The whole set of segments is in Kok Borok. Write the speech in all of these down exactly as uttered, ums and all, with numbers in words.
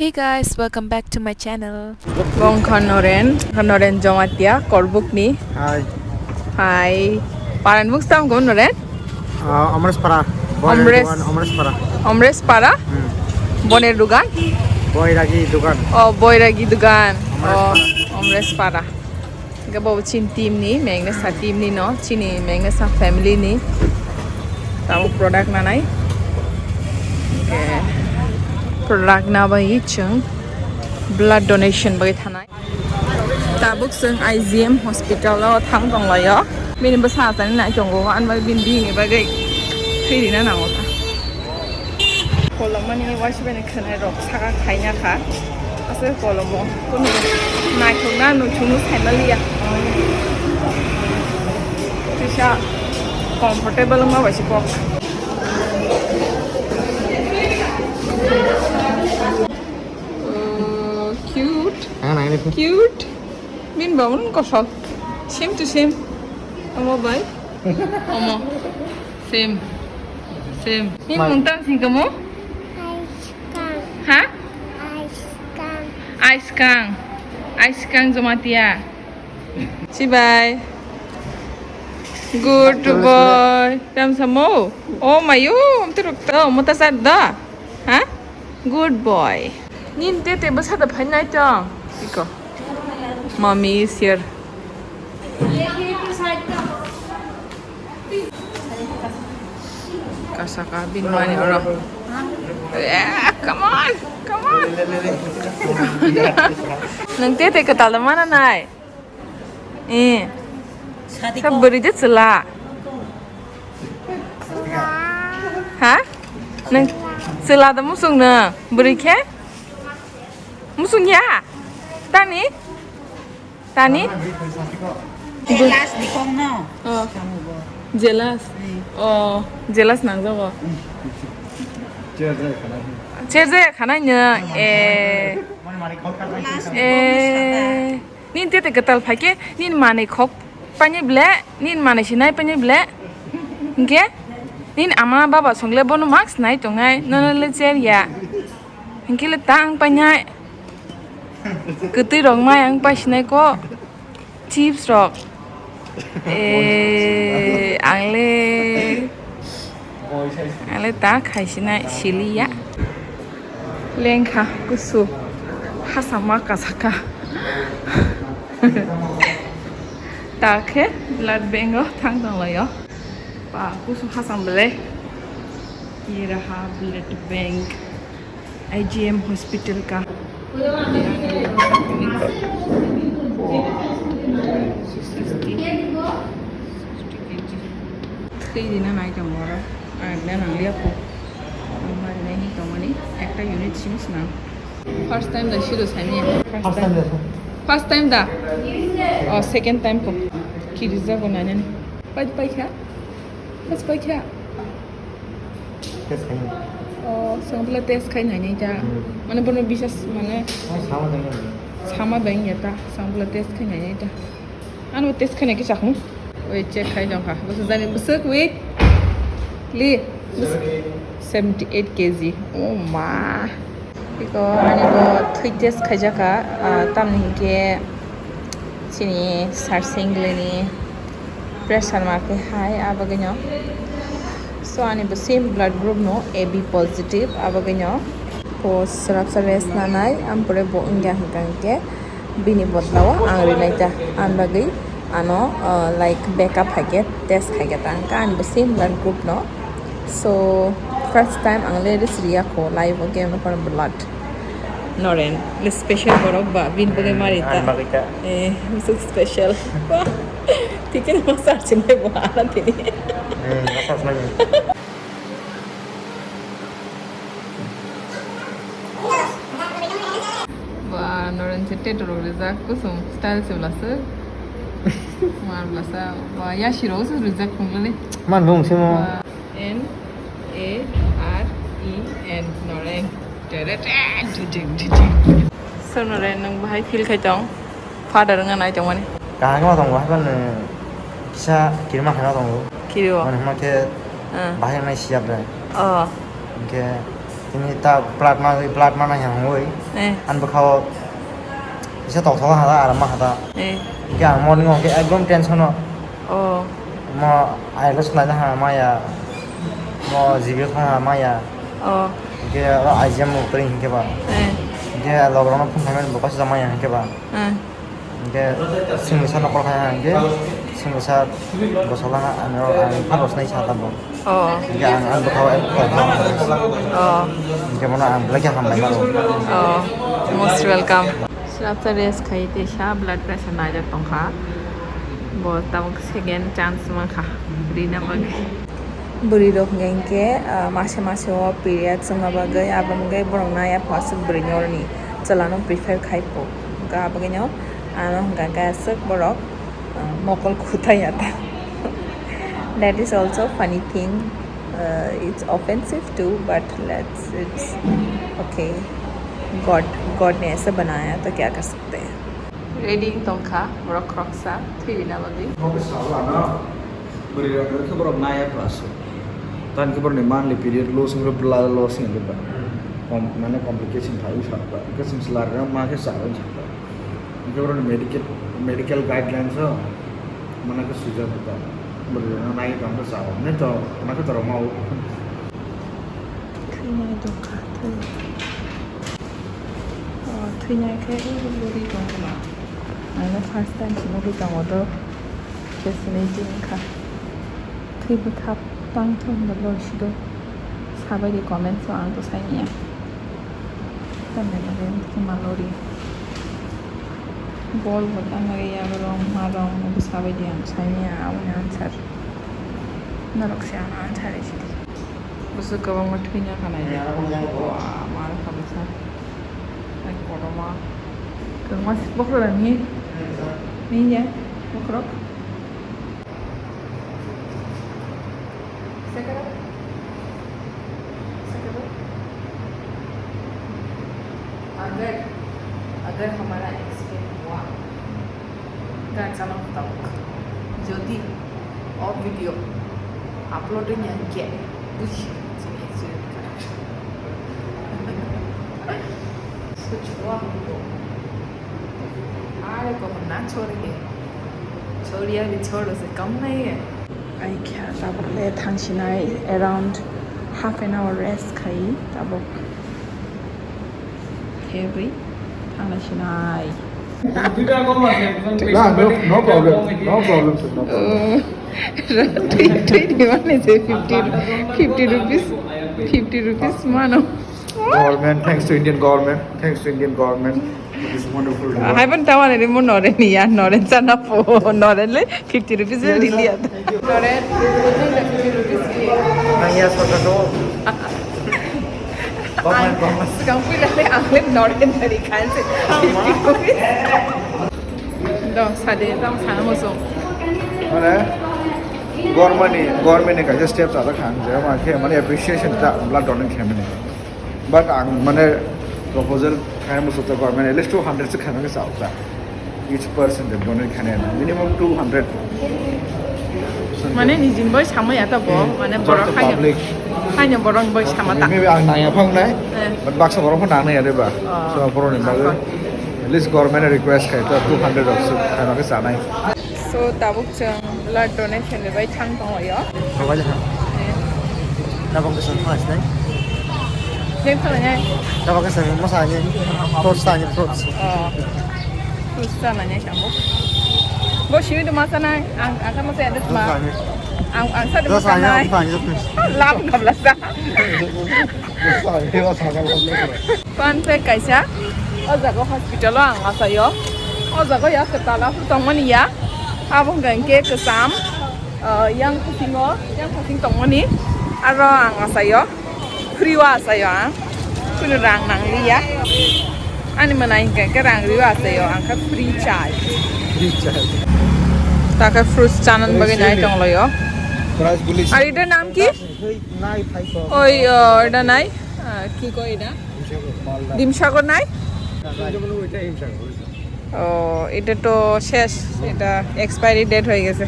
Hey guys, welcome back to my channel. Bongkha Noren, Noren Jamatia, Korbukni. Hi. Hi. Paran buk stam gon Noren? Ah, Amrespara. Boy Amres- Dugan, Amrespara. Amrespara? Hmm. Boner Dugan? Boy Ragi Dugan. Oh, Boy Ragi Dugan. Oh, Amrespara. Amrespara. Hingke bo chini team ni, Magnesa team ni no, chini Magnesa family ni. Tamo product nanai. Hingke product na bai chwng blood donation bai thanai. Tabuk chwng I G M hospital o thang tonglaio. Bini bwsa achani nai tongo, ani bai bini bihikni bagwi thwi rina nango ta. Kolomani waisa bai khwnai rok saka khaina kha. Aswk kolomo. Kono naithokna nuchungno saimaliya. Kisa comfortable wngma bai se kok. Oh, cute. Ang nang ni. Cute. Min ba un kosol. Same to same. Omo bai. Omo. Same. Same. Min mung tang sing kamo? Aiskang. Ha? Aiskang. Aiskang. Aiskang Jamatia. Chibai. Good boy. Tam samo. Oh mayu, am tu rukta. Oh, muta sad da. Ha? Good boy. Nin te te basa da phai nai tong. Iko. Mommy is here. Kasaka bin mani oro. Yeah, come on, come on. Nang te te katal mana nai. Eh. Sa bwrwi de chwla. Ha? Nang chwla da musung no. Bwrwi khe? Musung ya? Tani? Tani? Jealous ni kok no. Oh. Jealous. Oh, jealous nang jago. Cher jaya khanai no. Eh. Eh. Nini tete kwtal phaikhe nini manwi khok painai ble, nini manwi sinai painai ble. Hinkhe nini ama baba songle bono mask nai tongnai, nono le cher ya. Hinkhe le ta ang painai. Kwtwi rok mai ang paisinai ko. Chips rok. Eh, ang le. Ale ta khaisina siliya. Lengkha kusu. Hasama kasaka. Ta khe blood bank o thang tonglaio. Ba kusu hasam bele. Iraha blood bank. I G M hospital ka. Thwi rina nai tongo oro. Ang na nang liya ko. Ang mari nai hin tongmani ekta unit simi swnam. First time da siro sami. First time da. First time da. Oh, second time ko. Kiri jago nai nani. Pai pai kha. Pas pai kha. Test khainai. Oh, swng bwle test khai nainai ta. Hmm. Mane bono bisas mane. Oh, sama dai. Sama dai ya ta. Swng bwle test khai nainai ta. Ano test khai nai kisa khum. Wait, check khai jong kha. Bwswk jani bwswk wait. Li. Seventy eight K G. Oh ma. Biko ani bo thwi test khaijaka, ah, tamni hinkhe chini sir singlini pressure ma khe high abagwino. So ani bo same blood group no A B positive abagwino. Po srapsa rest nanai, ampore bo wngya hinkha hinkhe bini bodlao ang rinai ta. Ani bagwi ano, ah, like backup haikhe test khaikhe ta hinkha ani bo same blood group no. So, first time ang le ris riya ko live o game no kono blood. Noren, le special borok ba, bin bole mari ta. Ang bagwi ta. Eh, so special. Tikin mo sar chimai bo ana tini. Hmm, asas mani. Ba, Noren se tattoo rok rijak, kusum style se blasa. Mar blasa, ba, yashi rok se rijak punglani. Man bung simo. Ba. N A R E N, Noren. Tere, tere, jijing, jijing. So, Noren, nwng bahai feel khai tong? Father wngna nai tongmani. Kaham khe ma tongo, haikhe nwng kisa kirima khaina tongo. Kiri o? Mane hwnba khe Ah. bahai wngnai siyap bai. Oh. Hinkhe Tini ta blood ma, blood ma nai hangwi. Eh. An bwkhao isa tok thok ha, aram ma ha ta. Eh. Hingke ang morning hingke ekdom tension o. Oh. Mo ayakle sunai ha maya. Mo G B thang ha maya. Oh. Hingke aro I G M mo kring hingke ba. Eh. Hingke logrok no phone khaimani bo kaisa maya hingke ba. Eh. Hingke singni sa nokol kaya hingke singni sa bosala ang ang pha rosnai sa tabok. Oh. Hingke ang ang bwkhao ek kok ma. Oh. Hingke bono ang belai khe hambai mano. Oh. Most welcome. Srapsa rest khai te sa blood pressure naijak tongkha. Bo tabok second chance mankha. Rina bagwi. Bwrwi rok hwnkhe, ah, mase mase o period wngma bagwi, abo hwnkhe borok nai apha aswk bwrwi ni oroni chwla no prefer khai po. Hwnkhe abo hwnkhe no ano hwnkha khe aswk borok, ah, mokol khutai ya ta. That is also funny thing. Uh, it's offensive too, but let's, it's okay. God, God ne aisa banaya, to kya kar sakte hain. Ready tongkha, borok khoroksa thwirina bagwi. Bwrwi rok khe borok naya plastic. Tani khe borokni monthly period loss wngkhe blood loss wngkhe ba. Kom-, mane complication phaiwi sakha. Hwnkhe chwng chwla rok ma khe chawui sakha. Hwnkhe borokni medical, medical guidelines o mane khe swijak ba. Bwrwi rok nai tong khe chao. Hwnwi to mane khe to rok ma o. Thwinai tongkha, thwi. O, thwinai khe, o, bwrwi tongkha. Ano first time se nugwi tongo do. Fascinating wngkha. Thwi bwthap tang thung da loi si do. Sabai di comments o ang to sai niya. Tamni bagwi wngkhe malori. Bol bo tang nai ya rong ma rong bo sabai di ang sai niya aboni answer. Norok se ano answer rw si di. Bwswk kwbangma thwina kha nai de. Wa, ma wngkha bwsa. Nai kotorma. Kwbangma bokhorok ni. Ni ya, bokhorok. Second. Second. अगर, अगर हमारा एक्सीडेंट हुआ, Ganchana tabuk. Jodi o video upload wngya hinkhe buji chini accident kha. Suchwa hugo. Are ko na chori ke. Chori abi choro se kam nahi hai. Ai kya tabuk le thangsinai around half an hour rest khai tabuk. Heavy. Thangna sinai. No, no, no problem. No problem, sir. No problem. Twi, twi ni mane je fifty, fifty rupees, fifty rupees mano. Government, thanks to Indian government. Thanks to Indian government for this wonderful reward. Hai ban tawa ne mo nore ni ya, nore sana po, nore le. Fifty rupees le rili ata. Nore, fifty rupees rili. Nang ya sorkar do. Bangma, bangma. Swkang puila le ang le nore nari khan se fifty rupees. Do, sade, tamo sana mo so. Mane, government ni, government ni kaisa step chajak kha ang je, ma khe, mane appreciation ta blood donate khe mane. But ang mane proposal khaina muchukjak, government at least two hundred se khaina khe chao ta. Each person de donate khaina minimum two hundred. Mane nijin bai samai ya ta bo, hmm, mane just borok the haino, public. Haino borok bai sama ta. Maybe ang nang ya phang nai, eh, but baksa borok phang nang ya de ba. Oh. So borok ni bagwi at least government request khai ta two hundred of se khaina khe chanai. So, tabuk chwng blood donation ni bai thang tongo yo. Mobile ha. Tabuk khe song phas nai. Neng phano nai. Tabuk khe song masa ni fruits ta ni fruits. Oh. Fruits ta nai tabuk. Bo simi tu masa nai. Ang, ang kan masa edit ma. Fruits ta ni. Ang, ang sa tu masa nai. Fruits ta ni, fruits ta ni. Lam kabla sa. Fruits ta ni, fruits ta ni. Fun fact kaisa, o jaga hospital o ang achaio. O jaga ya kwtal aphuru tongmani ya. Abo hwnkha hinkhe kwcham, ah, yang phasingo, yang phasing tongmani. Aro ang achaio, free o achaio ang. Kunu rang nangliya. Ani mwnai hwnkha hinkhe rang rio achaio, ang khe free chai. Free chai. Ta khe fruits chanan bagwi nai tonglaio. Price buli. Ar etar naam ki? Oi, oh, etar nai? Ah, ki koi etar? Dimsagor nai? Oh, etar to shesh, etar expiry date hoye geche.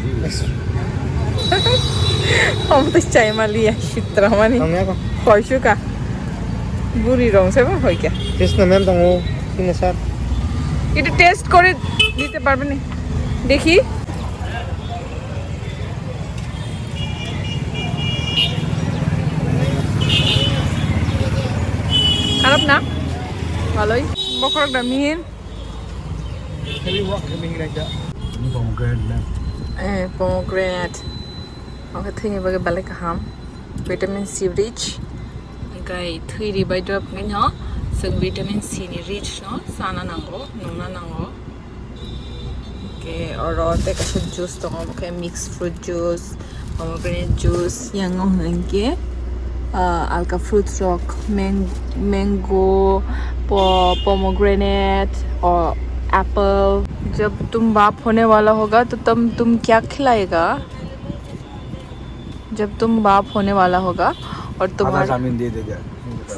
Hom to chai maliya, sitra mani. Koi suka? Buri rong sebo hoike. Krishna ma'am tongo, Krishna sir. Itu test kore dite parbe ni. Dekhi. Kharap na? Bhaloi. Bokhorok da mihin. Ini pomegranate na? Eh, pomegranate. Oke, thwini bagwi belai kaham. Vitamin C rich. Hingkai thwi ribai drop hingkai no, chwng vitamin C ni rich no chana nango, nungna nango. Hingke oro tei kaisa juice tongo, omo khe mixed fruit juice, pomegranate juice, yang o hingke, ah, alka fruits rok, mang-, mango, po-, pomegranate, o apple. जब तुम बाप होने वाला होगा तो तब तुम क्या खिलाएगा? जब तुम बाप होने वाला होगा और आधा तुम्हारा जमीन दे देगा।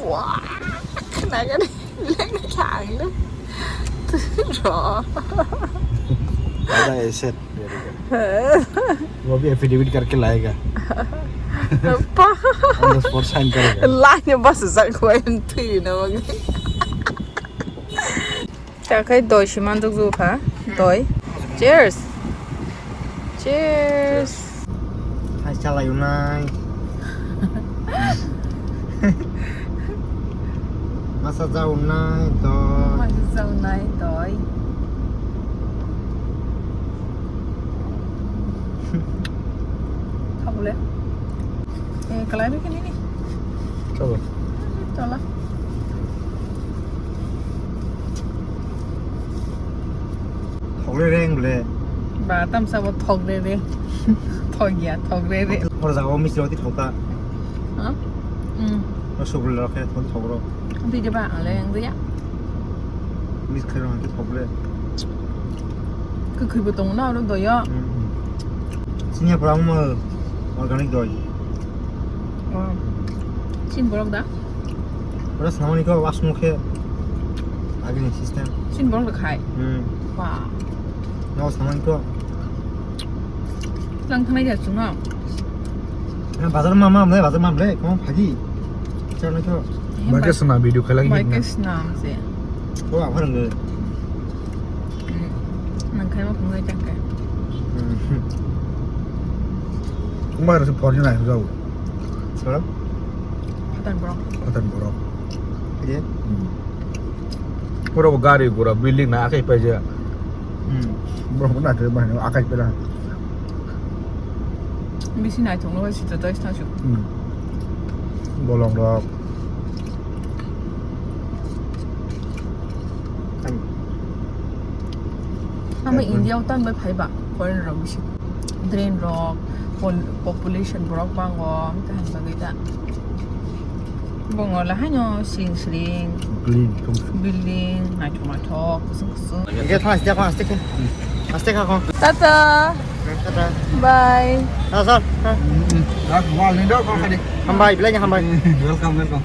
Wah, naga ni leng ni kang lu. Ro. आधा एसेट दे देगा। वो भी एफिडेविट करके लाएगा। Pa. On the spot sign करेगा। Lain bas sa ko en thui na mag. Chakhai doi si manjak jukha. Doi. Cheers. Cheers. Hai chalai unai. Masa jau unai doi. Masa jau unai doi. Khabule. Eh, kalai bai kini ni. Coba. Cola. Thok re reng ble. Ba, tam sabo thok re re. Thok ya, thok re re. Hor jaga o misti roti thok ta. Ha? Hmm. O subul rok khe thok thok ro. Di de ba, ale yang ya. Mis khe rong khe thok ble. Kwkhwi bo tongo na oro doyo. Hmm, hmm. Sini apa lama organic doi. Wow. Sin borok da? Ora samani ko wasmo khe agini system. Sin borok da khai. Hmm. Wow. No samani ko. Lang thanai ja chunga. Bazar ma ma mle, bazar ma mle, kong phagi. Chana ko. Bai ke sna video khalai. Bai ke sna se. Ko apa nang? Nang khai ma phungai ta kai. Kung bai rasa pornya nai jauh. Sir? Patan borok. Patan borok. Iya. Pura gari gura building na akai paja. Hmm. Borok na te bai akai pera. Bisi naithok no sita tai sna su. Hmm. Bolong rok. Ang. Ang bai India o tang bai phai ba foreign rok bisi. Drain rok, pol-, population borok bango, kaham bagwi da. Bongo la haino sring sring. Clean, thum. Building, naithok naithok, kusung kusung. Ike thang aste kha, aste kha. Aste kha kho. Tata. Tata. Bye. Tata sir. Dak wal ni dok kho khadi. Hambai, belai ni hambai. Welcome, welcome.